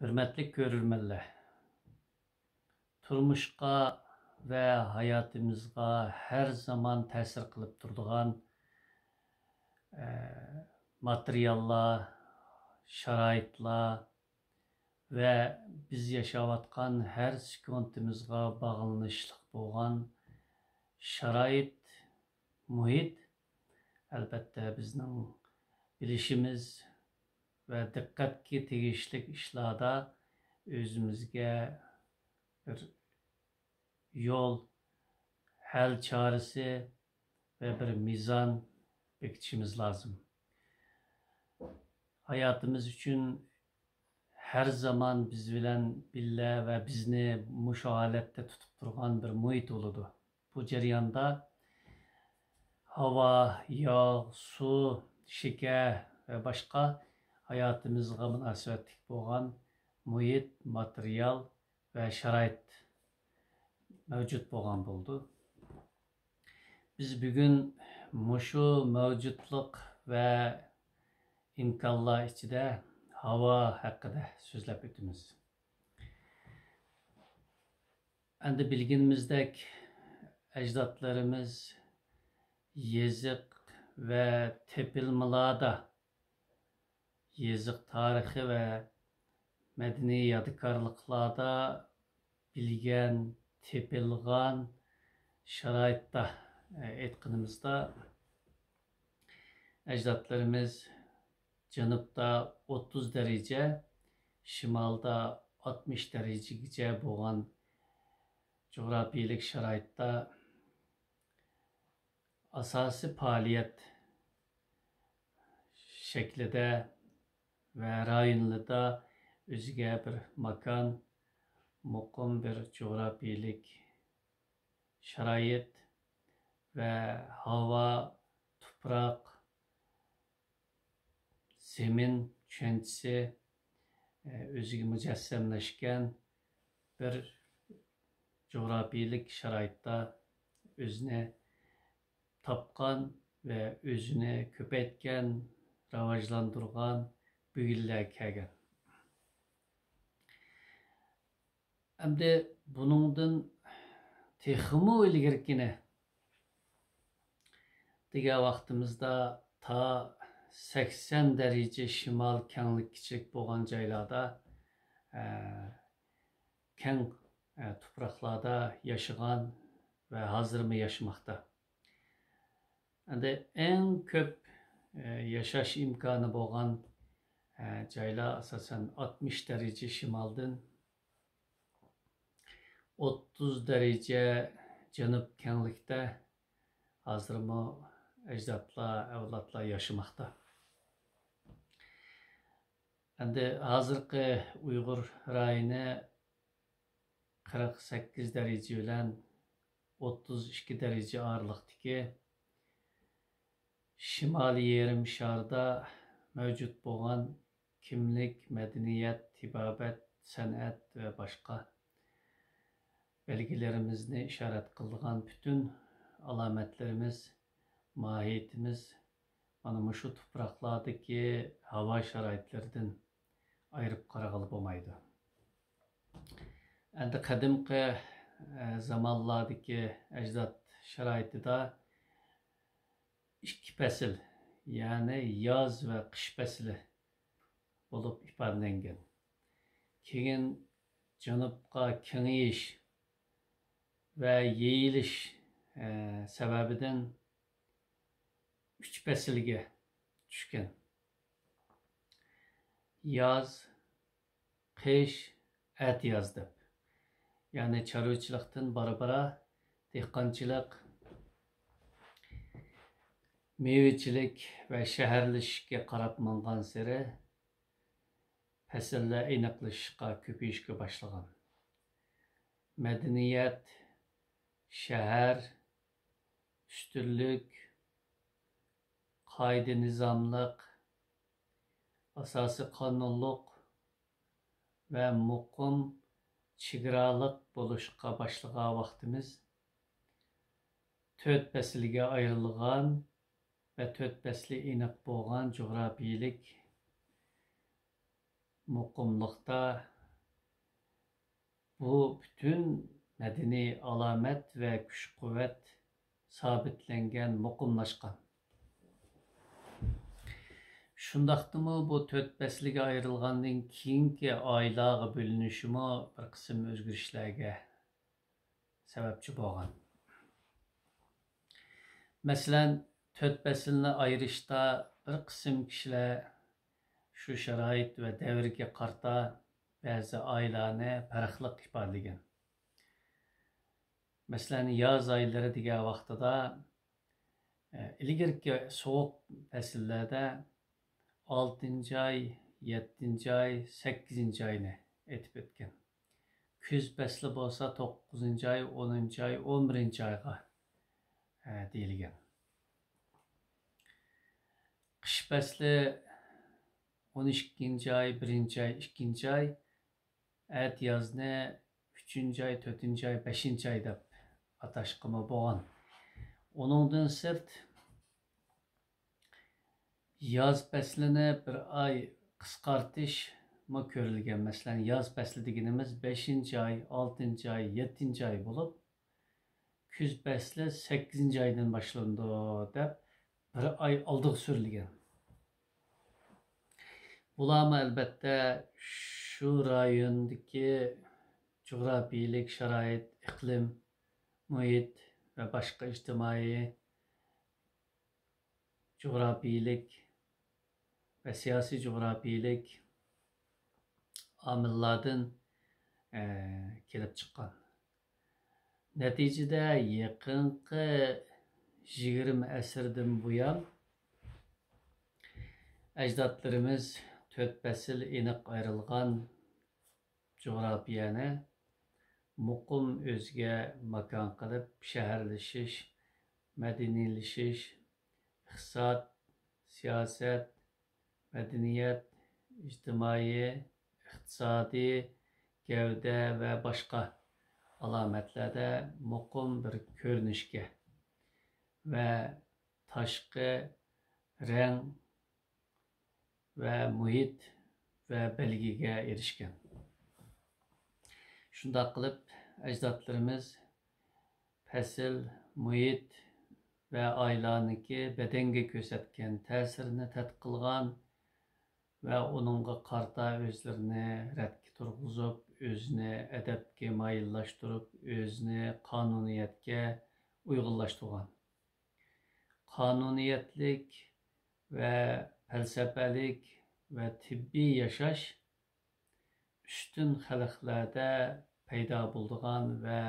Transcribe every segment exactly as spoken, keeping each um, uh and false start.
ھۆرمەتلىك كۆرۈرمەنلەر، تۇرمۇشقا ۋە ھاياتىمىزغا ھەر زامان تەسىر قىلىپ تۇرىدىغان، ئە، ماتېرىياللار، شارائىتلار ۋە بىز ياشاۋاتقان ھەر سېكۇنتىمىزغا باغلىنىشلىق بولغان شارائىت، مۇھىت، ئەلۋەتتە، بىزنىڭ بىلىشىمىز ۋە دىققەتكە تېگىشلىك ئىشلاردا ئۆزىمىزگە بىر يول، ھەل چارىسى ۋە بىر مىزان بېكىتىشىمىز لازىم. ھاياتىمىز ئۈچۈن ھەر زامان بىز بىلەن بىللە ۋە بىزنى مۇشۇ ھالەتتە تۇتۇپ تۇرغان بىر مۇھىت بولىدۇ. بۇ جەرياندا ھاۋا، ياغ، سۇ، شېكەر ۋە باشقا ھاياتىمىزغا مۇناسىۋەتلىك بولغان مۇھىت، ماتېرىيال ۋە شارائىت مەۋجۇت بولغان بولىدۇ. بىز بۈگۈن مۇشۇ مەۋجۇتلۇق ۋە ئىمكانلار ئىچىدە ھاۋا ھەققىدە سۆزلەپ ئۆتىمىز. ئەمدى بىلگىنىمىزدەك، ئەجدادلىرىمىز يېزىق ۋە تېپىلمىلاردا، يېزىق تارىخى ۋە مەدەنىي يادىكارلىقلاردا بىلگەن، تېپىلغان شارائىتتا، ئېيتقىنىمىزدا، ئەجدادلىرىمىز جەنۇبتا ئوتتۇز دەرىجە، شىمالدا ئاتمىش دەرىجىگىچە بولغان جۇغراپىيىلىك شارائىتتا ئاساسىي پائالىيەت شەكلىدە ۋە رايونلىرىدا ئۆزىگە بىر ماكان، مۇقىم بىر جۇغراپىيىلىك شارائىت ۋە ھاۋا، تۇپراق، زېمىن چۈشەنچىسى، ئۆزىگە مۇجەسسەملەشكەن بىر جۇغراپىيىلىك شارائىتتا ئۆزىنى تاپقان ۋە ئۆزىنى كۆپەيتكەن، راۋاجلاندۇرغان، بۈگۈنلەرگە كەلگەن. ئەمدى بۇنىڭدىن تېخىمۇ ئىلگىرىكىنى دېگەن ۋاقتىمىزدا تا سەكسەن دەرىجە شىمال كەڭلىككىچىلىك بولغان جايلاردا، ئە، كەڭ، ئە، تۇپراقلاردا ياشىغان ۋە ھازىرمۇ ياشىماقتا. ئەمدى ئەڭ كۆپ، ئە، ياشاش ئىمكانى بولغان، ئە، جايلار ئاساسەن ئاتمىش دەرىجە شىمالدىن، ئوتتۇز دەرىجە جەنۇب كەڭلىكتە ھازىرمۇ ئەجدادلار، ئەۋلادلار ياشىماقتا. ئەمدى ھازىرقى ئۇيغۇر رايونى قىرىق سەككىز دەرىجە بىلەن ئوتتۇز ئىككى دەرىجە ئارىلىقتىكى شىمالىي يېرىم شاردا مەۋجۇت بولغان كىملىك، مەدەنىيەت، تېبابەت، سەنئەت ۋە باشقا بەلگىلىرىمىزنى ئىشارەت قىلىدىغان پۈتۈن ئالامەتلىرىمىز، ماھىيىتىمىز مانا مۇشۇ تۇپراقلاردىكى ھاۋا شارائىتلىرىدىن ئايرىپ قارىغىلى بولمايدۇ. ئەمدى قەدىمكى، ئە، زامانلاردىكى ئەجداد شارائىتىدا ئىككى پەسىل، يەنى ياز ۋە قىش پەسلى بولۇپ ئىپادىلەنگەن. كېيىن جەنۇبقا كېڭىيىش ۋە يېيىلىش، ئە، سەۋەبىدىن ئۈچ پەسىلگە چۈشكەن. ياز، قىش، ئەتىياز دەپ. يەنى چارۋىچىلىقتىن بارا-بارا دېھقانچىلىق، مېۋىچىلىك ۋە شەھەرلىشىشكە قاراپ ماڭغانسېرى پەسىللەر ئېنىقلىشىشقا، كۆپىيىشكە باشلىغان. مەدەنىيەت، شەھەر، ئۈستۈنلۈك، قائىدە-نىزاملىق، ئاساسىي قانۇنلۇق ۋە مۇقىم چېگرالىق بولۇشقا باشلىغان ۋاقتىمىز تۆت پەسىلگە ئايرىلغان ۋە تۆت پەسلى ئېنىق بولغان جۇغراپىيىلىك مۇقىملىقتا بۇ پۈتۈن مەدەنىي ئالامەت ۋە كۈچ-قۇۋۋەت سابىتلەنگەن، مۇقىملاشقان. شۇنداقتىمۇ بۇ تۆت پەسىلگە ئايرىلغاندىن كېيىنكى ئايلارغا بۆلۈنۈشىمۇ بىر قىسىم ئۆزگىرىشلەرگە سەۋەبچى بولغان. مەسىلەن، تۆت پەسىلنى ئايرىشتا بىر قىسىم كىشىلەر شۇ شارائىت ۋە دەۋرگە قارىتا بەزى ئايلارنى پەرقلىق ئىپادىلىگەن. مەسىلەن، ياز ئايلىرى دېگەن ۋاقتىدا، ئە، ئىلگىرىكى سوغۇق پەسىللەردە ئالتىنچى ئاي، يەتتىنچى ئاي، سەككىزىنچى ئاينى ئېيتىپ ئۆتكەن. كۈز پەسلى بولسا توققۇزىنچى ئاي، ئونىنچى ئاي، ئون بىرىنچى ئايغا، ئە، دېيىلگەن. قىش پەسلى ئون ئىككىنچى ئاي، بىرىنچى ئاي، ئىككىنچى ئاي، ئەتىيازنى ئۈچىنچى ئاي، تۆتىنچى ئاي، بەشىنچى ئاي دەپ ئاتاشقىمۇ بولغان. ئۇنىڭدىن سىرت، ياز پەسلىنى بىر ئاي قىسقارتىشمۇ كۆرۈلگەن. مەسىلەن، ياز پەسلى دېگىنىمىز بەشىنچى ئاي، ئالتىنچى ئاي، يەتتىنچى ئاي بولۇپ، كۈز پەسلى سەككىزىنچى ئايدىن باشلىنىدۇ دەپ، بىر ئاي ئالدىغا سۈرۈلگەن. بۇلارمۇ ئەلبەتتە شۇ رايوندىكى جۇغراپىيىلىك شارائىت، ئىقلىم، مۇھىت ۋە باشقا ئىجتىمائىي، جۇغراپىيىلىك ۋە سىياسىي جۇغراپىيىلىك ئامىللاردىن، ئە، كېلىپ چىققان. نەتىجىدە يېقىنقى يىگىرمە ئەسىردىن بۇيان ئەجدادلىرىمىز تۆت پەسىل ئېنىق ئايرىلغان جۇغراپىيەنى مۇقىم ئۆزىگە ماكان قىلىپ، شەھەرلىشىش، مەدەنىيلىشىش، ئىقتىساد، سىياسەت، مەدەنىيەت، ئىجتىمائىي، ئىقتىسادىي گەۋدە ۋە باشقا ئالامەتلەردە مۇقىم بىر كۆرۈنۈشكە ۋە تاشقى رەڭ ۋە مۇھىت ۋە بەلگىگە ئېرىشكەن. شۇنداق قىلىپ، ئەجدادلىرىمىز پەسىل، مۇھىت ۋە ئايلارنىڭكى بەدەنگە كۆرسەتكەن تەسىرىنى تەتقىق قىلغان ۋە ئۇنىڭغا قارىتا ئۆزلىرىنى رەتكە تۇرغۇزۇپ، ئۆزىنى ئەدەپكە مايىللاشتۇرۇپ، ئۆزىنى قانۇنىيەتكە ئۇيغۇنلاشتۇرغان. قانۇنىيەتلىك ۋە پەلسەپىلىك ۋە تېببىي ياشاش ئۈستۈن خەلقلەردە پەيدا بولىدىغان ۋە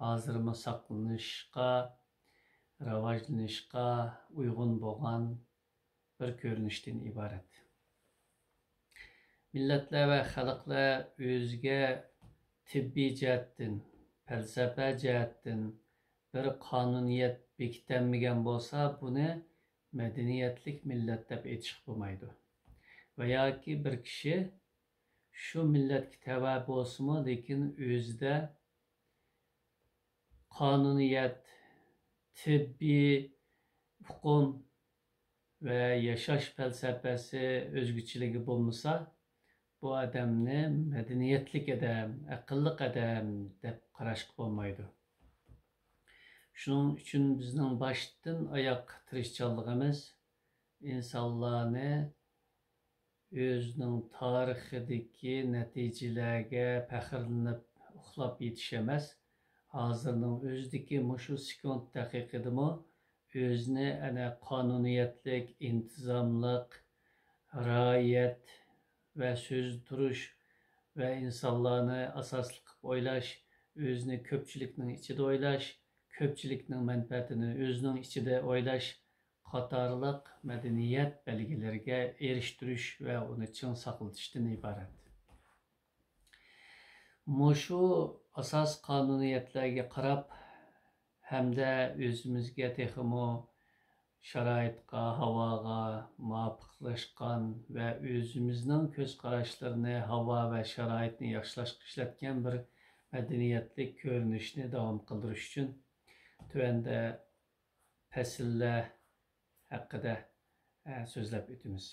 ھازىرمۇ ساقلىنىشقا، راۋاجلىنىشقا ئۇيغۇن بولغان بىر كۆرۈنۈشتىن ئىبارەت. مىللەتلەر ۋە خەلقلەر ئۆزىگە تېببىي جەھەتتىن، پەلسەپە جەھەتتىن بىر قانۇنىيەت بېكىتەلمىگەن بولسا، بۇنى مەدەنىيەتلىك مىللەت دەپ ئېيتىشقا بولمايدۇ. ۋە ياكى بىر كىشى شۇ مىللەتكە تەۋە بولسىمۇ، لېكىن ئۆزىدە قانۇنىيەت، تېببىي ئۇقۇم ۋە ياشاش پەلسەپىسى ئۆزگىچىلىكى بولمىسا، بۇ ئادەمنى مەدەنىيەتلىك ئادەم، ئەقىللىق ئادەم دەپ قاراشقا بولمايدۇ. شۇنىڭ ئۈچۈن بىزنىڭ باشتىن ئاياق تىرىشچانلىقىمىز ئىنسانلارنى ئۆزىنىڭ تارىخىدىكى نەتىجىلەرگە پەخىرلىنىپ ئۇخلاپ يېتىش ئەمەس، ھازىرنىڭ ئۆزىدىكى مۇشۇ سېكۇنت دەقىقىدىمۇ ئۆزىنى ئەنە قانۇنىيەتلىك، ئىنتىزاملىق، رائىيەت ۋە سۆزدە تۇرۇش ۋە ئىنسانلارنى ئاساسلىق قىلىپ ئويلاش، ئۆزىنى كۆپچىلىكنىڭ ئىچىدە ئويلاش، كۆپچىلىكنىڭ مەنپەئەتىنى ئۆزىنىڭ ئىچىدە ئويلاش قاتارلىق مەدەنىيەت بەلگىلىرىگە ئېرىشتۈرۈش ۋە ئۇنى چىڭ ساقلىتىشتىن ئىبارەت. مۇشۇ ئاساسىي قانۇنىيەتلەرگە قاراپ ھەمدە ئۆزىمىزگە تېخىمۇ شارائىتقا، ھاۋاغا مۇۋاپىقلاشقان ۋە ئۆزىمىزنىڭ كۆز قاراشلىرىنى، ھاۋا ۋە شارائىتنى ياخشىلاشقا ئىشلەتكەن بىر مەدەنىيەتلىك كۆرۈنۈشنى داۋام قىلدۇرۇش ئۈچۈن تۆۋەندە پەسىللەر ھەققىدە، ئە، سۆزلەپ ئۆتىمىز.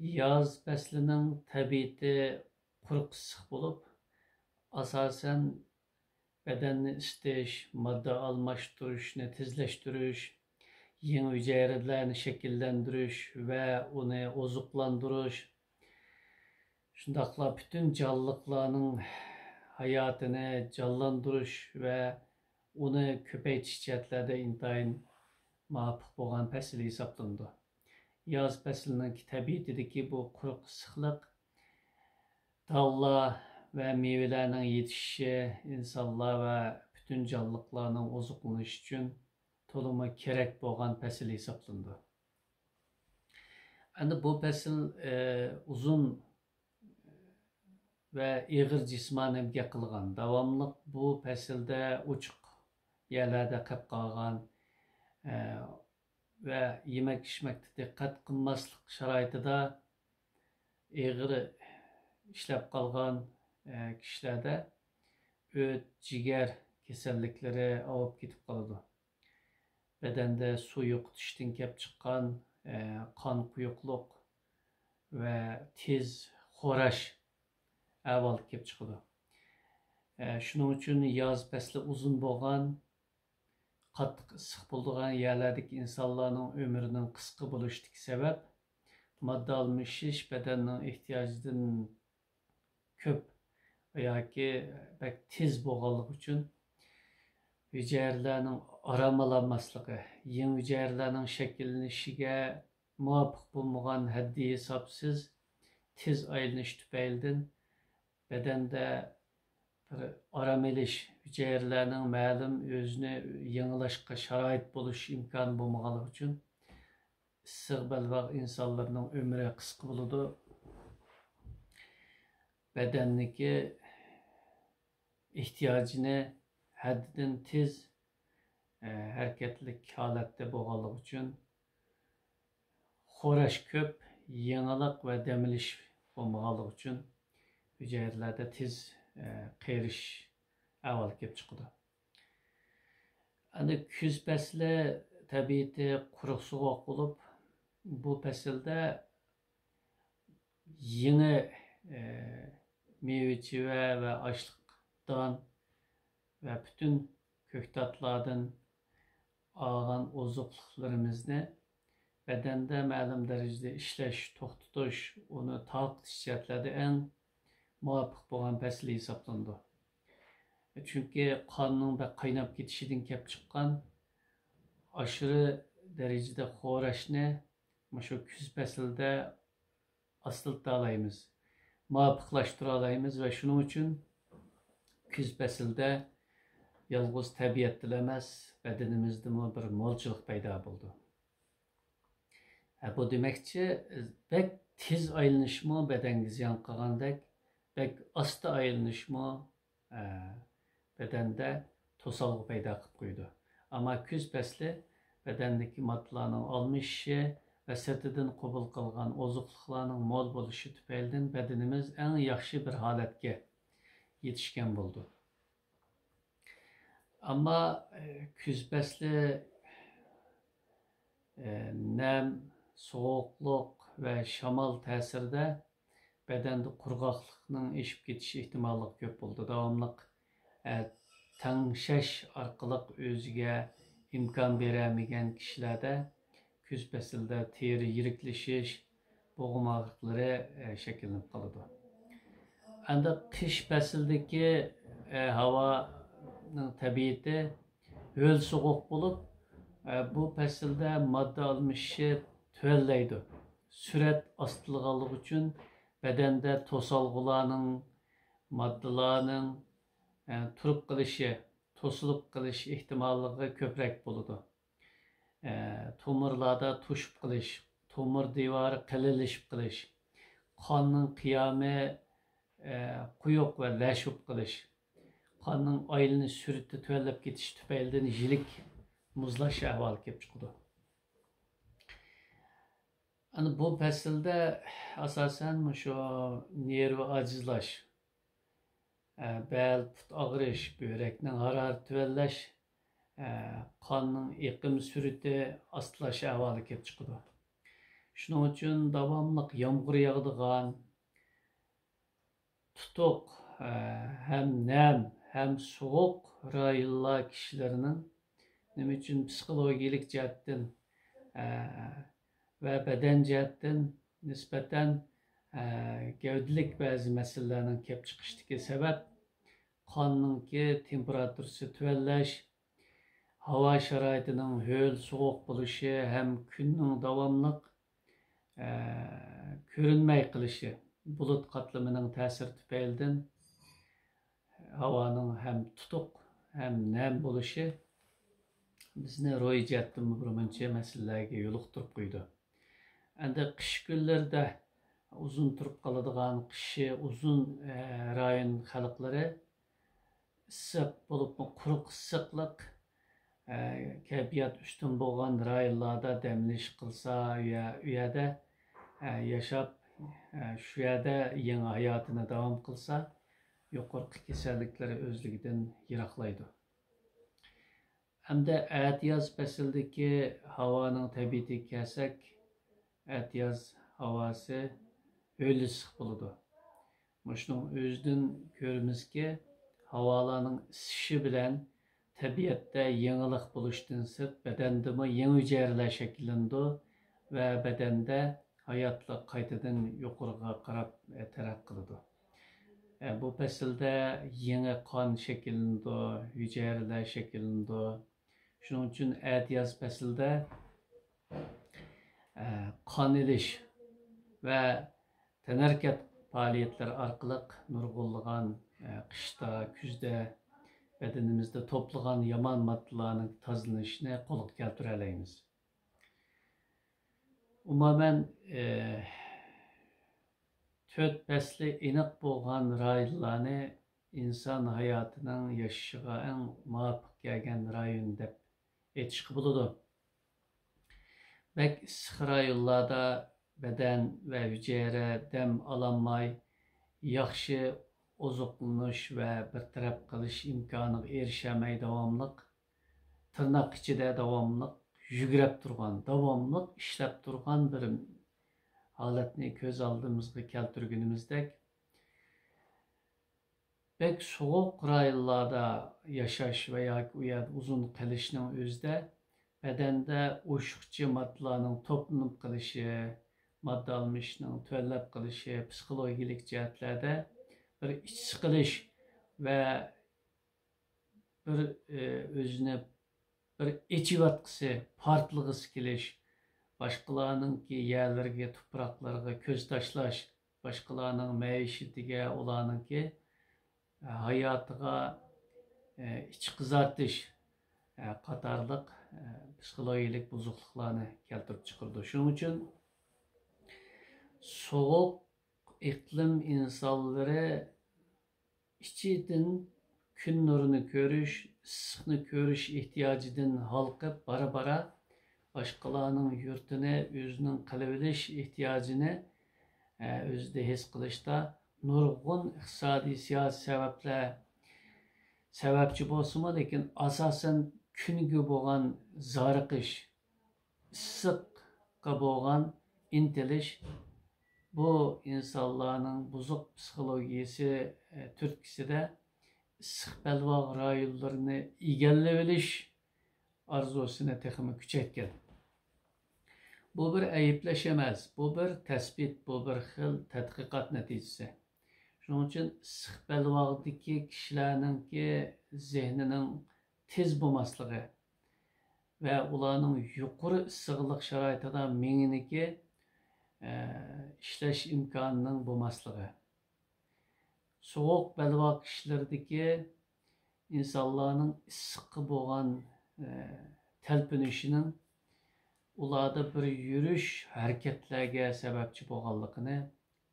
ياز پەسلىنىڭ تەبىئىتى قۇرۇق ئىسسىق بولۇپ، ئاساسەن بەدەننى ئىسىتىش، ماددا ئالماشتۇرۇشنى تېزلەشتۈرۈش، يېڭى ھۈجەيرىلەرنى شەكىللەندۈرۈش ۋە ئۇنى ئوزۇقلاندۇرۇش، شۇنداقلا پۈتۈن جانلىقلارنىڭ ھاياتىنى جانلاندۇرۇش ۋە ئۇنى كۆپەيتىش جەھەتلەردە ئىنتايىن مۇۋاپىق بولغان پەسىل ھېسابلىنىدۇ. ياز پەسلىنىڭكى تەبىئىتىدىكى بۇ قۇرۇق ئىسسىقلىق دانلار ۋە مېۋىلەرنىڭ يېتىشىشى، ئىنسانلار ۋە پۈتۈن جانلىقلارنىڭ ئوزۇقلىنىشى ئۈچۈن تولىمۇ كېرەك بولغان پەسىل ھېسابلىنىدۇ. ئەمدى بۇ پەسىل، ئى، ئۇزۇن ۋە ئېغىر جىسمانىي ئەمگەك قىلغان، داۋاملىق بۇ پەسىلدە ئوچۇق يەرلەردە قېلىپ قالغان، ئى، ۋە يېمەك-ئىچمەكتە دىققەت قىلماسلىق شارائىتىدا ئېغىر ئىشلەپ قالغان، ئى، كىشىلەردە ئۆت، جىگەر كېسەللىكلىرى ئاۋۇپ كېتىپ قالىدۇ. بەدەندە سۇ يوقىتىشتىن كەپ چىققان، ئە، قان قويۇقلۇق ۋە تېز خوراش ئەھۋالى كەپ چىقىدۇ. ئە، شۇنىڭ ئۈچۈن ياز پەسلى ئۇزۇن بولغان، قاتتىق ئىسسىق بولىدىغان يەرلەردىكى ئىنسانلارنىڭ ئۆمرىنىڭ قىسقا بولۇشىدىكى سەۋەب، ماددا ئالمىشىش بەدەننىڭ ئېھتىياجىدىن كۆپ ياكى بەك تېز بولغانلىقى ئۈچۈن ھۈجەيرىلەرنىڭ ئارام ئالالماسلىقى، يېڭى ھۈجەيرىلەرنىڭ شەكىللىنىشىگە مۇۋاپىق بولمىغان ھەددى ھېسابسىز تېز ئايلىنىش تۈپەيلىدىن بەدەندە بىر ئارام ئېلىش، ھۈجەيرىلەرنىڭ مەلۇم ئۆزىنى يېڭىلاشقا شارائىت بولۇش ئىمكانى بولمىغانلىقى ئۈچۈن ئىسسىق بەلباغ ئىنسانلىرىنىڭ ئۆمرى قىسقا بولىدۇ. بەدەننىكى ئېھتىياجىنى ھەددىدىن تېز، ئە، ھەرىكەتلىك ھالەتتە بولغانلىقى ئۈچۈن خوراش كۆپ، يېڭىلىق ۋە دەم ئېلىش بولمىغانلىقى ئۈچۈن ھۈجەيرىلەردە تېز، ئە، قېرىش ئەھۋالى كېلىپ چىقىدۇ. ئەنە كۈز پەسلى تەبىئىتى قۇرۇق سوغۇق بولۇپ، بۇ پەسىلدە يېڭى، ئە، مېۋە-چېۋە ۋە ئاشلىق دان ۋە پۈتۈن كۆكتاتلاردىن ئالغان ئوزۇقلۇقلىرىمىزنى بەدەندە مەلۇم دەرىجىدە ئىشلەش، توختىتىش، ئۇنى تارقىتىش جەھەتلەردە ئەڭ مۇۋاپىق بولغان پەسىل ھېسابلىنىدۇ. چۈنكى قاننىڭ بەك قايناپ كېتىشىدىن كەپ چىققان ئاشۇرى دەرىجىدە خوراشنى مۇشۇ كۈز پەسلىدە ئاستىلىتالايمىز، مۇۋاپىقلاشتۇرالايمىز ۋە شۇنىڭ ئۈچۈن كۈز پەسلىدە يالغۇز تەبىئەتتىلا ئەمەس، بەدىنىمىزدىمۇ بىر مولچىلىق پەيدا بولىدۇ. ھە، بۇ دېمەكچى، بەك تېز ئايلىنىشمۇ بەدەنگە زىيان قىلغاندەك، بەك ئاستا ئايلىنىشمۇ، ئە، بەدەندە توسالغۇ پەيدا قىلىپ قويىدۇ. ئەمما كۈز پەسلى بەدەندىكى ماددىلارنىڭ ئالمىشىشى ۋە سىرتىدىن قوبۇل قىلغان ئوزۇقلۇقلارنىڭ مول بولۇشى تۈپەيلىدىن بەدىنىمىز ئەڭ ياخشى بىر ھالەتكە يېتىشكەن بولىدۇ. ئەمما، ئە، كۈز پەسلى، ئە، نەم، سوغۇقلۇق ۋە شامال تەسىرىدە بەدەندە قۇرغاقلىقنىڭ ئېشىپ كېتىش ئېھتىماللىقى كۆپ بولىدۇ. داۋاملىق، ئە، تەڭشەش ئارقىلىق ئۆزىگە ئىمكان بېرەلمىگەن كىشىلەردە كۈز پەسلىدە تېرە يىرىكلىشىش، بوغۇم ئاغرىقلىرى، ئە، شەكىللىنىپ قالىدۇ. ئەمدى قىش پەسلىدىكى، ئە، ھاۋانىڭ تەبىئىتى ھۆل سوغۇق بولۇپ، ئە، بۇ پەسىلدە ماددا ئالمىشىشى تۆۋەنلەيدۇ. سۈرئەت ئاستىلىغانلىقى ئۈچۈن بەدەندە توسالغۇلارنىڭ، ماددىلارنىڭ، ئە، تۇرۇپ قېلىشى، توسۇلۇپ قېلىش ئېھتىماللىقى كۆپرەك بولىدۇ. ئە، تومۇرلاردا توشۇپ قېلىش، تومۇر دىۋارى قېلىنلىشىپ قېلىش، قاننىڭ قىيامى، ئە، قويۇق ۋە لەش بولۇپ قېلىش، قاننىڭ ئايلىنىش سۈرئىتى تۆۋەنلەپ كېتىش تۈپەيلىدىن يىلىك مۇزلاش ئەھۋالى كېلىپ چىقىدۇ. ئەنە بۇ پەسىلدە ئاساسەن مۇشۇ نېرۋا ئاجىزلاش، ئە، بەل، پۇت ئاغرىش، بۆرەكنىڭ ھارارىتى تۆۋەنلەش، ئە، قاننىڭ ئېقىم سۈرئىتى ئاستىلاش ئەھۋالى كېلىپ چىقىدۇ. شۇنىڭ ئۈچۈن داۋاملىق يامغۇر ياغىدىغان، تۇتۇق، ئە، ھەم نەم، ھەم سوغۇق رايونلار كىشىلىرىنىڭ نېمە ئۈچۈن پسىخولوگىيەلىك جەھەتتىن، ئە، ۋە بەدەن جەھەتتىن نىسبەتەن، ئە، گەۋدىلىك بەزى مەسىلىلەرنىڭ كېلىپ چىقىشتىكى سەۋەب، قاننىڭكى تېمپېراتۇرىسى تۆۋەنلەش، ھاۋا شارائىتىنىڭ ھۆل، سوغۇق بولۇشى ھەم كۈننىڭ داۋاملىق، ئە، كۆرۈنمەي قېلىشى، بۇلۇت قاتلىمىنىڭ تەسىرى تۈپەيلىدىن ھاۋانىڭ ھەم تۇتۇق، ھەم نەم بولۇشى بىزنى روھىي جەھەتتىنمۇ بىر مۇنچە مەسىلىلەرگە يولۇقتۇرۇپ قويىدۇ. ئەمدى قىش كۈنلىرىدە ئۇزۇن تۇرۇپ قالىدىغان، قىشى ئۇزۇن، ئە، رايون خەلقلىرى ئىسسىق، بولۇپمۇ قۇرۇق ئىسسىقلىق، ئە، كەيپىيات ئۈستۈن بولغان رايونلاردا دەم ئېلىش قىلسا، ئۇ يە-، ئۇ يەردە، ئە، ياشاپ، ئە، شۇ يەردە يېڭى ھاياتىنى داۋام قىلسا، يۇقىرىقى كېسەللىكلىرى ئۆزلۈكىدىن يىراقلايدۇ. ئەمدى ئەتىياز پەسلىدىكى ھاۋانىڭ تەبىئىتىگە كەلسەك، ئەتىياز ھاۋاسى ھۆل ئىسسىق بولىدۇ. مۇشۇنىڭ ئۆزىدىن كۆرىمىزكى، ھاۋالارنىڭ ئىسسىشى بىلەن تەبىئەتتە يېڭىلىق بولۇشتىن سىرت، بەدەندىمۇ يېڭى ھۈجەيرىلەر شەكىللىنىدۇ ۋە بەدەندە ھاياتلىق قايتىدىن يۇقىرىغا قاراپ، ئە، تەرەققىي قىلىدۇ. ئە، بۇ پەسىلدە يېڭى قان شەكىللىنىدۇ، ھۈجەيرىلەر شەكىللىنىدۇ. شۇنىڭ ئۈچۈن ئەتىياز پەسلىدە، ئە، قان ئېلىش ۋە تەنھەرىكەت پائالىيەتلىرى ئارقىلىق نۇرغۇنلىغان، ئە، قىشتا، كۈزدە بەدىنىمىزدە توپلىغان يامان ماددىلارنىڭ تازىلىنىشىنى قولغا كەلتۈرەلەيمىز. ئومۇمەن، ئى، تۆت پەسلى ئېنىق بولغان رايونلارنى ئىنسان ھاياتىنىڭ ياشىشىغا ئەڭ مۇۋاپىق كەلگەن رايون دەپ ئېيتىشقا بولىدۇ. بەك ئىسسىق رايونلاردا بەدەن ۋە ھۈجەيرە دەم ئالالماي، ياخشى ئوزۇقلىنىش ۋە بىر تەرەپ قىلىش ئىمكانىغا ئېرىشەلمەي، داۋاملىق تىرناق ئىچىدە داۋاملىق يۈگرەپ تۇرغان، داۋاملىق ئىشلەپ تۇرغان بىر ھالەتنى كۆز ئالدىمىزغا كەلتۈرگىنىمىزدەك، بەك سوغۇق رايونلاردا ياشاش ۋە ياكى ئۇ يەردە ئۇزۇن قېلىشنىڭ ئۆزىدە بەدەندە ئوشۇقچە ماددىلارنىڭ توپلىنىپ قېلىشى، ماددا ئالمىشىشنىڭ تۆۋەنلەپ قېلىشى، پسىخولوگىيەلىك جەھەتلەردە بىر ئىچ سىقىلىش ۋە بىر، ئى، ئۆزىنى بىر ئېچىۋاتقۇسى، پارتلىغۇسى كېلىش، باشقىلارنىڭكى يەرلىرىگە، تۇپراقلىرىغا كۆز تاشلاش، باشقىلارنىڭ مەئىشىتىگە، ئۇلارنىڭكى، ئە، ھاياتىغا، ئە، ئىچ قىزارتىش، ئە، قاتارلىق، ئە، پسىخولوگىيەلىك بۇزۇقلۇقلارنى كەلتۈرۈپ چىقىرىدۇ. شۇنىڭ ئۈچۈن سوغۇق ئىقلىم ئىنسانلىرى ئىچىدىن كۈن نۇرىنى كۆرۈش، ئىسسىقنى كۆرۈش ئېھتىياجىدىن ھالقىپ، بارا-بارا باشقىلارنىڭ يۇرتىنى ئۆزىنىڭ قىلىۋېلىش ئېھتىياجىنى، ئە، ئۆزىدە ھېس قىلىشتا نۇرغۇن ئىقتىسادىي، سىياسىي سەۋەبلەر سەۋەبچى بولسىمۇ، لېكىن ئاساسەن كۈنگە بولغان زارىقىش، ئىسسىققا بولغان ئىنتىلىش، بۇ ئىنسانلارنىڭ بۇزۇق پسىخولوگىيىسى، ئە، تۈرتكىسىدە ئىسسىق بەلباغ رايونلىرىنى ئىگىلىۋېلىش ئارزۇسىنى تېخىمۇ كۈچەيتكەن. بۇ بىر ئەيىبلەش ئەمەس، بۇ بىر تەسبىت، بۇ بىر خىل تەتقىقات نەتىجىسى. شۇنىڭ ئۈچۈن ئىسسىق بەلباغدىكى كىشىلەرنىڭكى زېھنىنىڭ تېز بولماسلىقى ۋە ئۇلارنىڭ يۇقىرى ئىسسىقلىق شارائىتىدا مېڭىنىڭكى، ئە، ئىشلەش ئىمكانىنىڭ بولماسلىقى، سوغۇق بەلباغ كىشىلىرىدىكى ئىنسانلارنىڭ ئىسسىققا بولغان، ئە، تەلپۈنۈشىنىڭ ئۇلاردا بىر يۈرۈش، ھەرىكەتلەرگە سەۋەبچى بولغانلىقىنى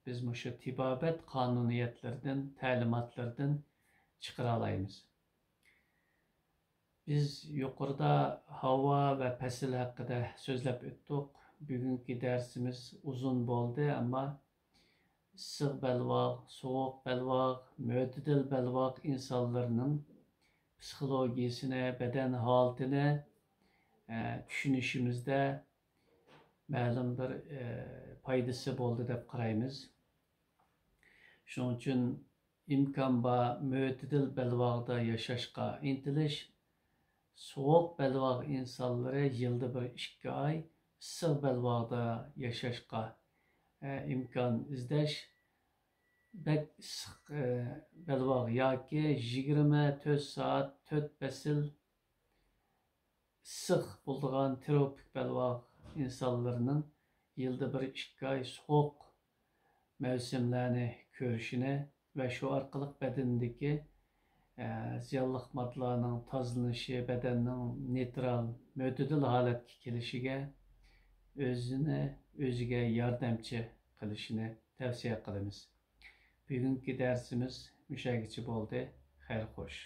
بىز مۇشۇ تېبابەت قانۇنىيەتلىرىدىن، تەلىماتلىرىدىن چىقىرالايمىز. بىز يۇقىرىدا ھاۋا ۋە پەسىل ھەققىدە سۆزلەپ ئۆتتۇق. بۈگۈنكى دەرسىمىز ئۇزۇن بولدى، ئەمما ئىسسىق بەلباغ، سوغۇق بەلباغ، مۆتىدىل بەلباغ ئىنسانلىرىنىڭ پسىخولوگىيىسىنى، بەدەن ھالىتىنى، ئە، چۈشىنىشىمىزدە مەلۇم بىر پايدىسى بولدى دەپ قارايمىز. شۇنىڭ ئۈچۈن ئىمكان بار مۆتىدىل بەلباغدا ياشاشقا ئىنتىلىش، سوغۇق بەلباغ ئىنسانلىرى يىلدا بىر ئىككى ئاي ئىسسىق بەلباغدا ياشاشقا ئىمكان ئىزدەش، بەك ئىسسىق بەلباغ ياكى يىگىرمە تۆت سائەت تۆت پەسىل ئىسسىق بولىدىغان تروپىك بەلباغ ئىنسانلىرىنىڭ يىلدا بىر ئىككى ئاي سوغۇق مەۋسۇملارنى كۆرۈشىنى ۋە شۇ ئارقىلىق بەدىنىدىكى زىيانلىق ماددىلارنىڭ تازىلىنىشى، بەدەننىڭ نېيترال، مۆتىدىل ھالەتكە كېلىشىگە، ئۆزىنى ئۆزىگە ياردەمچى قىلىشىنى تەۋسىيە قىلىمىز. بۈگۈنكى دەرسىمىز مۇشەگىچە بولدى. خەير خوش.